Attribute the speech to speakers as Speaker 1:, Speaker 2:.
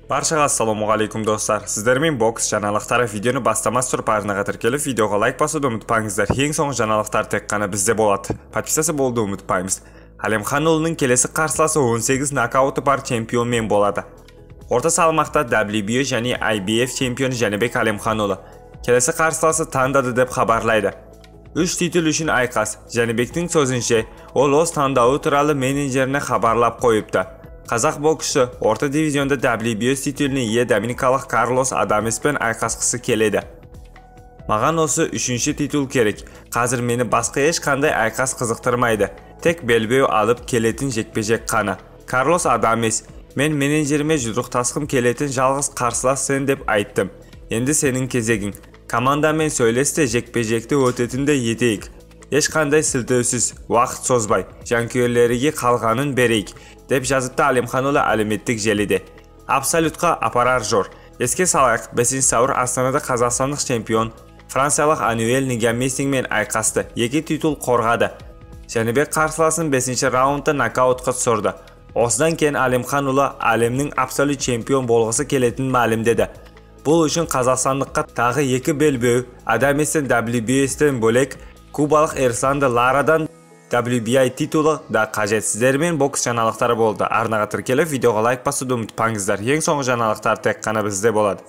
Speaker 1: Баршаға ассалаумағалейкум, достар! Сіздермен бокс жаңалықтары. Видеоны бастамас тұрып, арнаға тіркеліп, видеоға лайк басуды ұмытпаңыздар. Ең соңғы жаңалықтар тек қана бізде болады. Подписаться болуды ұмытпаймыз. Әлемханұлының келесі қарсыласы 18 нокауты бар чемпионмен болады. Орта салмақта WBO және IBF чемпионы Жәнібек Әлемханұлы келесі қарсыласы таңдады деп хабарлайды. Үш титул үшін айқас. Жәнібектің сөзінше, ол өз таңдауы туралы менеджеріне хабарлап қойыпты. Қазақ боксшы орта дивизионда WBO титуліне ие доминикалық Карлос Адамеспен айқасқысы келеді. «Маған осы үшінші титул керек. Қазір мені басқа ешқандай айқас қызықтырмайды. Тек белбеу алып келетін жекпе-жек қана. Карлос Адамес, мен менеджеріме жұдырықтасқым келетін жалғыз қарсылас сен деп айттым. Енді сенің кезегің. Командамен сөйлес те, жекпе-жекті өтетіндей етейік. Ешқандай сілтеусіз, уақыт созбай, жанкүйерлерге қалғанын берейік», – деп жазыпты Әлемханұлы әлеуметтік желіде. Абсолютқа апарар жор. Еске салайық, 5 сәуір Астанада қазақстандық чемпион франциялық Ануэль Негамесингмен айқасты. Екі титул қорғады. Жәнібек қарсыласын 5 раундта нокаутқа түсірді. Осыдан кейін Әлемханұлы әлемнің абсолют чемпион болғысы келетінін мәлімдеді. Бұл үшін қазақстандыққа тағы екі белбеу, Адаместен WBS-тен бөлек, кубалық Эрсанды Ларадан WBA титулы да қажет. Сіздермен бокс жаңалықтары болды. Арнаға тіркеліп, видеоға лайк басуды ұмытпаңыздар. Ең соңғы жаңалықтар тек қана бізде болады.